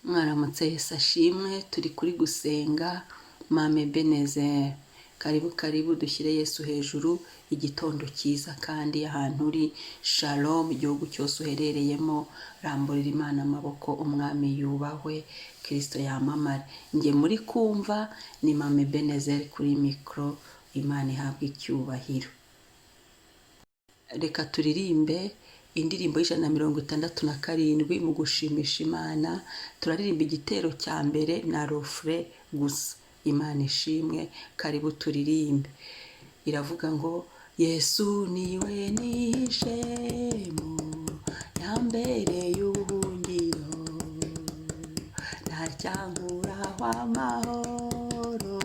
Mwaramutse, Yesu ashimwe. Turi kuri gusenga Mame Benezeri. Karibu, karibu, dushyire Yesu hejuru. Igitondo cyiza kandi ahantu uri, shalom. Igihugu cyose uherereyemo, ramburira Imana amaboko. Umwami yubahwe, Kirisito yamamare. Njye muri kumva ni Mame Benezeri kuri mikoro. Imana ihabwa icyubahiro. Reka turirimbe indirimbo y'167 mu gushimisha Imana. Turaririmba igitero cya mbere na refrain gusa. Imana ishimwe. Karibu turirimbe. Iravuga ngo: "Yesu niwe nihishemo, yambereye ubuhungiro, ntaryankuraho amahoro,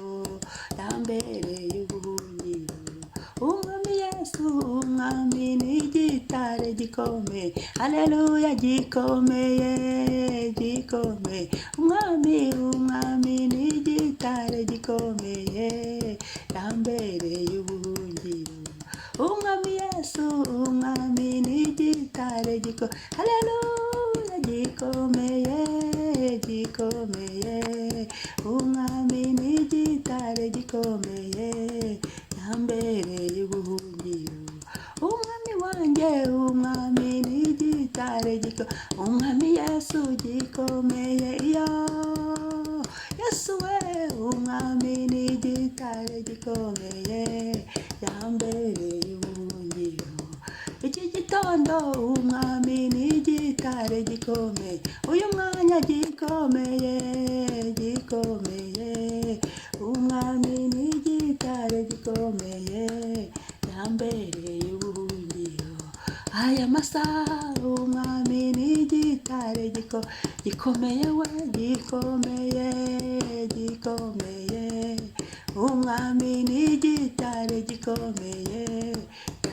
yambereye ubuhungiro. Umwami Yesu, Umwami ni igitare gikomeye, haleluya, gikomeye, gikomeye. Umwami, Umwami ni igitare gikomeye, yambereye ubuhungiro. Umwami Yesu, Umwami ni igitare gikomeye, haleluya, gikomeye, gikomeye. Umwami ni igitare gikomeye, yambereye ubuhungiro. Umwami wanjye, Umwami ni igitare gikomeye, Umwami Yesu gikomeye, iyo Yesu we. Umwami ni igitare gikomeye, yambereye ubuhungiro. Iki gitondo Umwami ni igitare gikomeye, uyu mwanya gikomeye, gikomeye. Umwami ni igitare gikomeye, yambereye ubuhungiro. Aya masaha Umwami ni igitare gikomeye we, gikomeye, gikomeye. Umwami ni igitare gikomeye,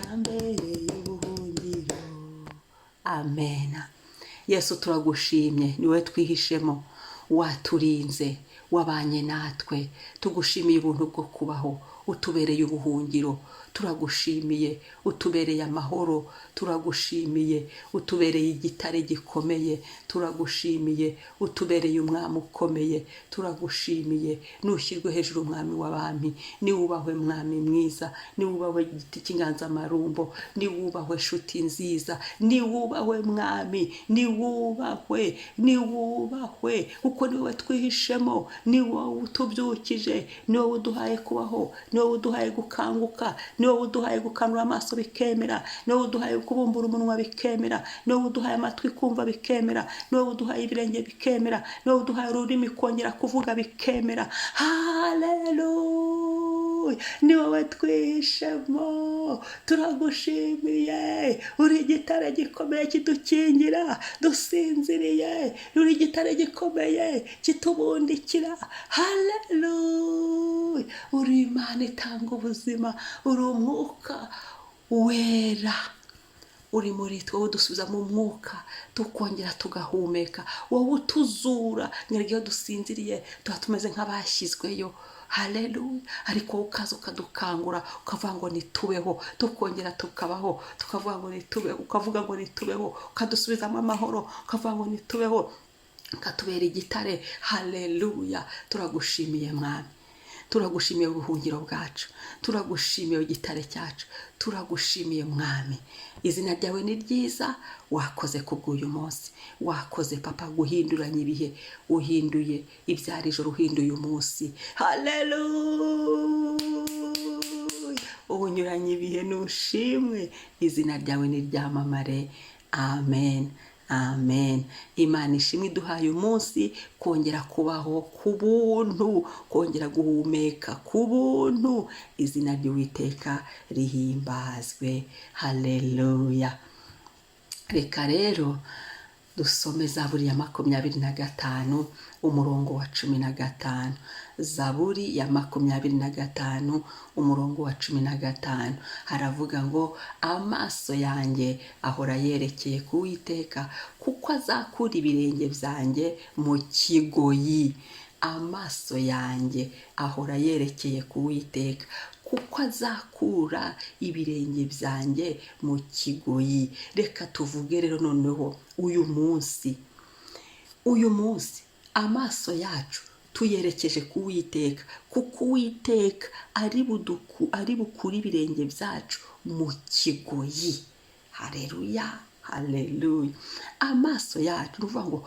yambereye ubuhungiro." Amena. Yesu, turagushimye, ni wowe twihishemo, waturinze, wabanye natwe. Tugushimiye ubuntu bwo kubaho, utubereye ubuhungiro. Turagushimiye, utubereye amahoro. Turagushimiye, utubereye igitare gikomeye. Turagushimiye, utubereye umwami ukomeye. Turagushimiye, nushyirwe hejuru, Umwami w'abami. Niwubahwe, Mwami mwiza. Niwubahwe, igiti cy'inganzamarumbo. Niwubahwe, shuti nziza. Niwubahwe, Mwami. Niwubahwe, niwubahwe, kuko ni wowe twihishemo, ni wowe utubyukije, ni wowe uduhaye kubaho, ni wowe uduhaye gukanguka, ni wowe uduhaye gukanura amaso bikemera, ni wowe uduhaye kubumbura umunwa bikemera, ni wowe uduhaye amatwi kumva bikemera, ni wowe uduhaye ibirenge bikemera, ni wowe uduhaye ururimi kongera kuvuga bikemera. Haleluya! Ni wowe twihishemo, turagushimiye. Uri igitare gikomeye kidukingira dusinziriye, uri igitare gikomeye kitubundikira. Haleluya! Uri Imana itanga ubuzima, uri umwuka wera uri muri twe, wowe udusubiza mu mwuka tukongera tugahumeka, wowe utuzura. Nyaryo iyo dusinziriye tuba tumeze nk'abashyizweyo, haleluya, ariko wowe ukaza ukadukangura, ukavuga ngo nitubeho, tukongera tukabaho, tukavuga ngo nitubeho, ukavuga ngo nitubeho, ukadusubizamo amahoro, ukavuga ngo nitubeho, ukatubera igitare. Haleluya! Turagushimiye, Mwami. Turagushimiye, ubuhungiro bwacu. Turagushimiye, igitare cyacu. Turagushimiye, Mwami. Izina ryawe ni ryiza. Wakoze kubw'uyu munsi, wakoze, Papa, guhinduranya ibihe. Uhinduye ibyari ijoro, uhinduye umunsi. Haleluya! Ubunyuranye ibihe, nushimwe. Izina ryawe ni ryamamare. Amen, amen. Imana ishimwe iduhaye umunsi kongera kubaho ku buntu, kongera guhumeka ku buntu. Izina ry'Uwiteka rihimbazwe. Haleluya! Reka rero dusome Zaburi ya 25, umurongo wa 15. Zaburi ya 25, umurongo wa 15, haravuga ngo: "Amaso yanjye ahora yerekeye ku Witeka, kuko azakura ibirenge byanjye mu kigoyi." Amaso yanjye ahora yerekeye ku Witeka, kuko azakura ibirenge byanjye mu kigoyi. Reka tuvuge rero noneho uyu munsi, uyu munsi Amaso yacu tuyerekeje ku Uwiteka, kuko Uwiteka ari bukure ibirenge byacu mu kigoyi. Hareruya, hareruya. Amaso yacu, ni ukuvuga ngo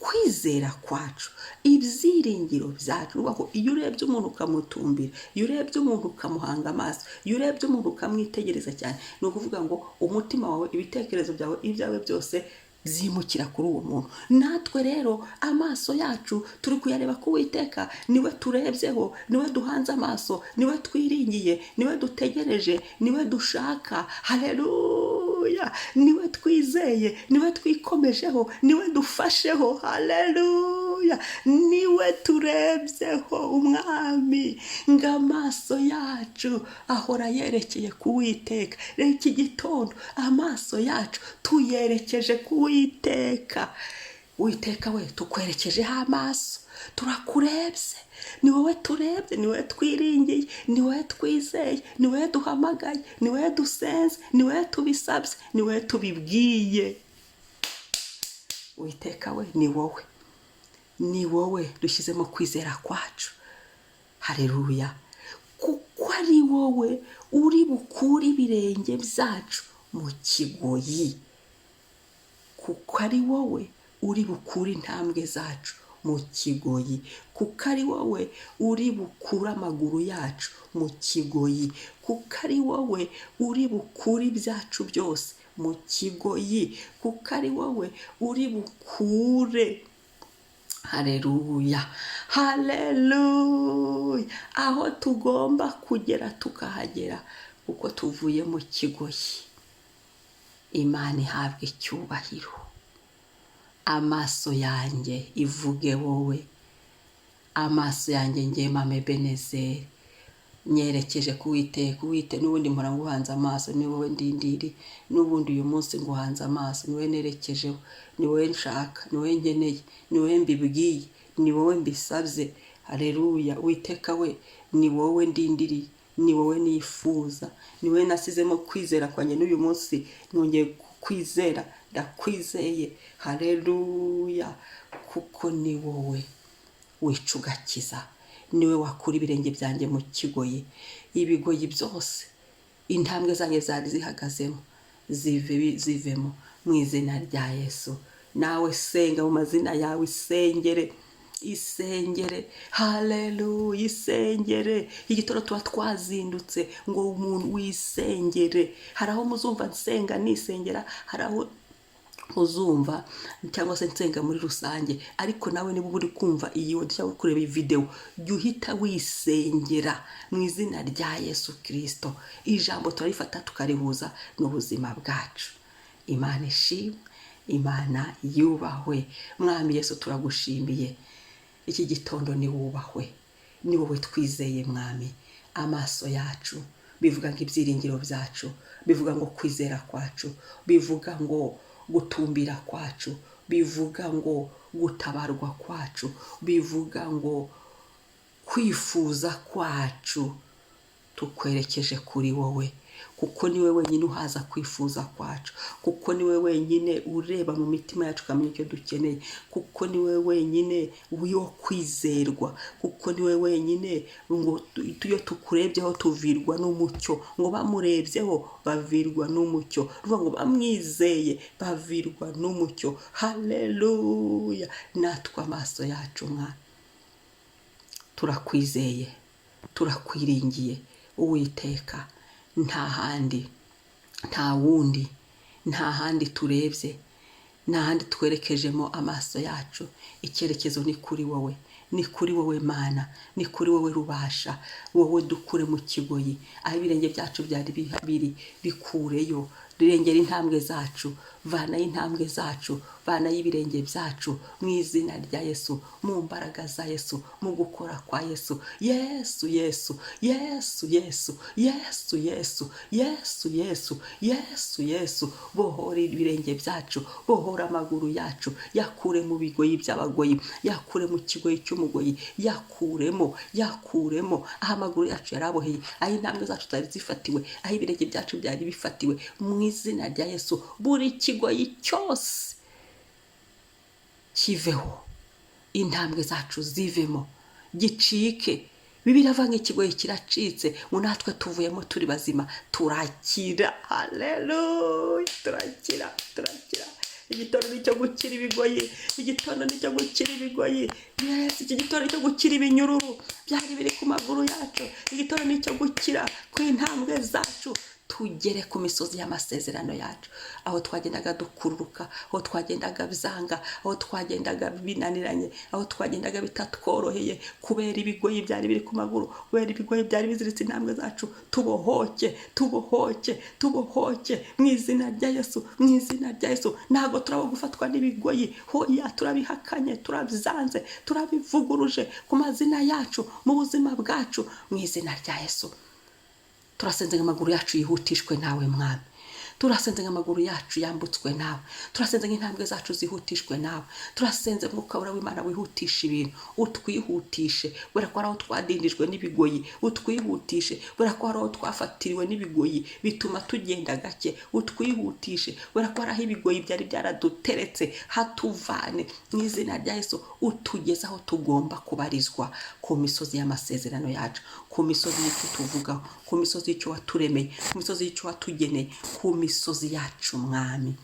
kwizera kwacu, ibyiringiro byacu, ni ukuvuga ngo iyo urebye umuntu ukamutumbira, iyo urebye umuntu ukamuhanga amaso, iyo urebye umuntu ukamwitegereza cyane, ni ukuvuga ngo umutima wawe, ibitekerezo byawe, ibyawe byose byimukira kuri uwo muntu. Natwe rero amaso yacu turi kuyareba ku Uwiteka, niwe turebyeho, niwe duhanze amaso, niwe twiringiye, niwe dutegereje, niwe dushaka. Haleluya! Niwe twizeye, niwe twikomejeho, niwe dufasheho. Haleluya! Niwe turebyeho, Umwami. Ngo amaso yacu ahora yerekeye ku Uwiteka. Rero iki gitondo amaso yacu tuyerekeje ku Uwiteka. Uwiteka we, tukwerekejeho amaso, turakurebye, ni wowe turebye, ni wowe twiringiye, ni wowe twizeye, ni wowe duhamagaye, ni wowe dusenze, ni wowe tubisabye, ni wowe tubibwiye. Uwiteka we, ni wowe, ni wowe dushyizemo kwizera kwacu. Hareruya! Kuko ari wowe uri bukure ibirenge byacu mu kigoyi, kuko ari wowe uri bukure intambwe zacu mu kigoyi, kuko ari wowe uri bukure amaguru yacu mu kigoyi, kuko ari wowe uri bukure ibyacu byose mu kigoyi, kuko ari wowe uri bukure. Hareruya, hareruya! Aho tugomba kugera tukahagera, kuko tuvuye mu kigoyi. Imana ihabwa icyubahiro. Amaso yanjye ivuge wowe, amaso yanjye ngiye Mama Ebenezeri nyerekeje ku Uwiteka. Uwite n'ubundi mpora nguhanze amaso, ni wowe ndindiri, n'ubundi uyu munsi nguhanze amaso, ni wowe nerekejeho, ni wowe nshaka, ni wowe nkeneye, ni wowe mbibwiye, ni wowe mbisabye. Hareruya! Uwiteka we, ni wowe ndindiriye, ni wowe nifuza, ni wowe nasizemo kwizera kwanjye, n'uyu munsi nongeye kukwizera, ndakwizeye. Hareruya! Kuko ni wowe wica ugakiza, niwe wakura ibirenge byanjye mu kigoyi. Ibigoyi byose intambwe zanjye zari zihagazemo zivemo mu izina rya Yesu. Nawe senga mu mazina yawe, isengere, isengere. Haleluya! Isengere. Igitoro tuba twazindutse ngo umuntu wisengere. Hari aho muzumva nsenga nisengera, hari aho uzumva cyangwa se nsenga muri rusange, ariko nawe niba uri kumva iyi audio cyangwa kureba iyi video, jya uhita wisengera mu izina rya Yesu Kirisito. Ijambo turarifata tukarihuza n'ubuzima bwacu. Imana ishimwe, Imana yubahwe. Mwami Yesu, turagushimiye iki gitondo, ni wubahwe, ni wowe twizeye, Mwami. Amaso yacu bivuga ngo ibyiringiro byacu, bivuga ngo kwizera kwacu, bivuga ngo gutumbira kwacu, bivuga ngo gutabarwa kwacu, bivuga ngo kwifuza kwacu, tukwerekeje kuri wowe, kuko niwe wenyine uhaza kwifuza kwacu, kuko niwe wenyine ureba mu mitima yacu ukamenya icyo dukeneye, kuko niwe wenyine wo kwizerwa, kuko niwe wenyine ngo iyo tukurebyeho tuvirwa n'umucyo. Ngo bamurebyeho bavirwa n'umucyo, ruvuga ngo bamwizeye bavirwa n'umucyo. Haleluya! Natwe amaso yacu, Mwana, turakwizeye, turakwiringiye, Uwiteka. Nta handi, nta wundi, nta handi turebye, nta handi twerekejemo amaso yacu. Icyerekezo ni kuri wowe, ni kuri wowe Mana, ni kuri wowe rubasha. Wowe dukure mu kigoyi, aho ibirenge byacu byari biri, bikureyo, rirengera intambwe zacu, vanayo intambwe zacu, vanayo ibirenge byacu mu izina rya Yesu, mu mbaraga za Yesu, mu gukora kwa Yesu. Yesu, Yesu, Yesu, Yesu, Yesu, Yesu, Yesu, Yesu, Yesu, Yesu, bohora ibirenge byacu, bohora amaguru yacu, yakure mu bigoyi by'abagoyi, yakure mu kigoyi cy'umugoyi, yakuremo, yakuremo aho amaguru yacu yaraboheye, aho intambwe zacu zari zifatiwe, aho ibirenge byacu byari bifatiwe, mu izina rya Yesu. Buri kigoyi cyose kiveho. Intambwe zacu zivemo, gicike. Bibiliya iravuga ngo ikigoyi kiracitse, ngo natwe tuvuyemo turi bazima, turakira. Haleluya! Turakira, turakira. Igitondo ni icyo gukira ibigoyi, igitondo ni icyo gukira ibigoyi. Yes, iki gitondo ni icyo gukira ibinyururu byari biri ku maguru yacu. Igitondo ni icyo gukira kw'intambwe zacu, tugere ku misozi y'amasezerano yacu. Aho twagendaga dukururuka, aho twagendaga byanga, aho twagendaga binaniranye, aho twagendaga bitatworoheye kubera ibigoyi byari biri ku maguru, kubera ibigoyi byari biziritse intambwe zacu, tubohoke, tubohoke, tubohoke mu izina rya Yesu, mu izina rya Yesu. Ntabwo turaba gufatwa n'ibigoyi. Hoya, turabihakanye, turabyanze, turabivuguruje ku mazina yacu, mu buzima bwacu, mu izina rya Yesu. Turasenze ngo amaguru yacu yihutishwe nawe, Mwami. Turasenze ngo amaguru yacu yambutswe nawe. Turasenze ngo intambwe zacu zihutishwe nawe. Turasenze Mwuka Wera w'Imana wihutisha ibintu, utwihutishe, kubera ko hari aho twadindijwe n'ibigoyi. Utwihutishe, kubera ko hari aho twafatiriwe n'ibigoyi bituma tugenda gake. Utwihutishe, kubera ko hari aho ibigoyi byari byaraduteretse. Hatuvane mu izina rya Yesu, utugeze aho tugomba kubarizwa, ku misozi y'amasezerano yacu, ku misozi y'icyo tuvugaho, ku misozi y'icyo waturemeye, ku misozi y'icyo watugeneye, ku misozi yacu, Mwami.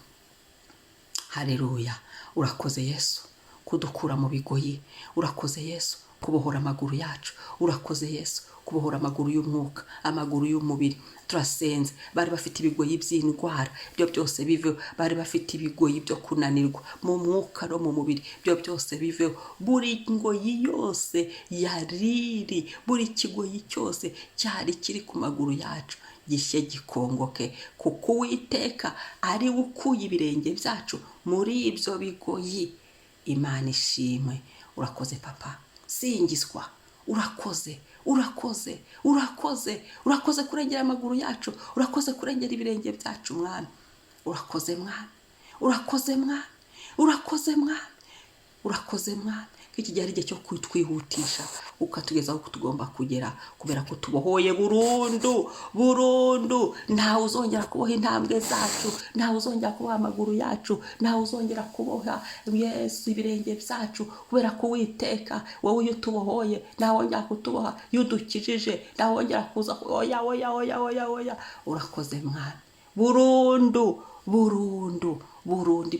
Hareruya! Urakoze Yesu kudukura mu bigoyi. Urakoze Yesu kubohora amaguru yacu. Urakoze Yesu kubohora amaguru y'umwuka, amaguru y'umubiri. Turasenze, bari bafite ibigoyi by'indwara, ibyo byose biveho. Bari bafite ibigoyi byo kunanirwa mu mwuka no mu mubiri, ibyo byose biveho. Buri ngoyi yose yariri, buri kigoyi cyose cyari kiri ku maguru yacu gishye, gikongoke, kuko Uwiteka ari we ukuye ibirenge byacu muri ibyo bigoyi. Imana ishimwe. Urakoze Papa, singizwa. Urakoze, urakoze, urakoze, urakoze kurengera amaguru yacu. Urakoze kurengera ibirenge byacu, Mwami. Urakoze Mwami, urakoze Mwami, urakoze Mwami, urakoze Mwami, ko iki gihe ari igihe cyo kutwihutisha, ukatugeza aho tugomba kugera, kubera ko tubohoye burundu, burundu. Ntawe uzongera kuboha intambwe zacu, ntawe uzongera kuboha amaguru yacu, ntawe uzongera kuboha, Yesu, ibirenge byacu, kubera ko Uwiteka, wowe iyo utubohoye ntawe wongera kutuboha. Iyo udukijije ntawe wongera kuza. Oya, oya, oya, oya, oya! Urakoze Mwami. Burundu, burundu, burundu,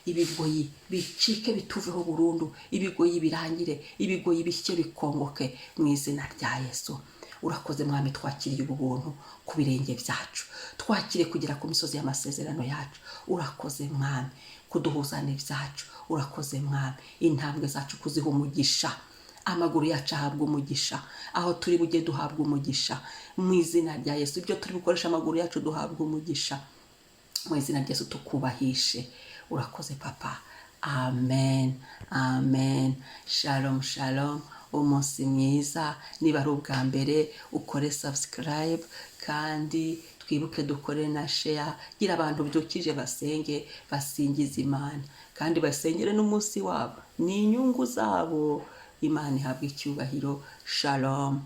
ibigoyi bicike, bituveho burundu. Ibigoyi birangire, ibigoyi bishye, bikongoke mu izina rya Yesu. Urakoze Mwami, twakiriye ubu buntu ku birenge byacu, twakiriye kugera ku misozi y'amasezerano yacu. Urakoze Mwami kuduhuza n'ibyacu. Urakoze Mwami intambwe zacu kuziha umugisha. Amaguru yacu ahabwa umugisha, aho turi bujye duhabwa umugisha mu izina rya Yesu. Ibyo turi bukoresha amaguru yacu duhabwa umugisha mu izina rya Yesu. Tukubahishe. Urakoze Papa. Amen, amen. Shalom, shalom, umunsi mwiza. Niba ari ubwa mbere, ukore subscribe, kandi twibuke dukore na share. Gira abantu byukije basenge, basingize Imana, kandi basengere n'umunsi wabo, ni inyungu zabo. Imana ihabwa icyubahiro. Shalom.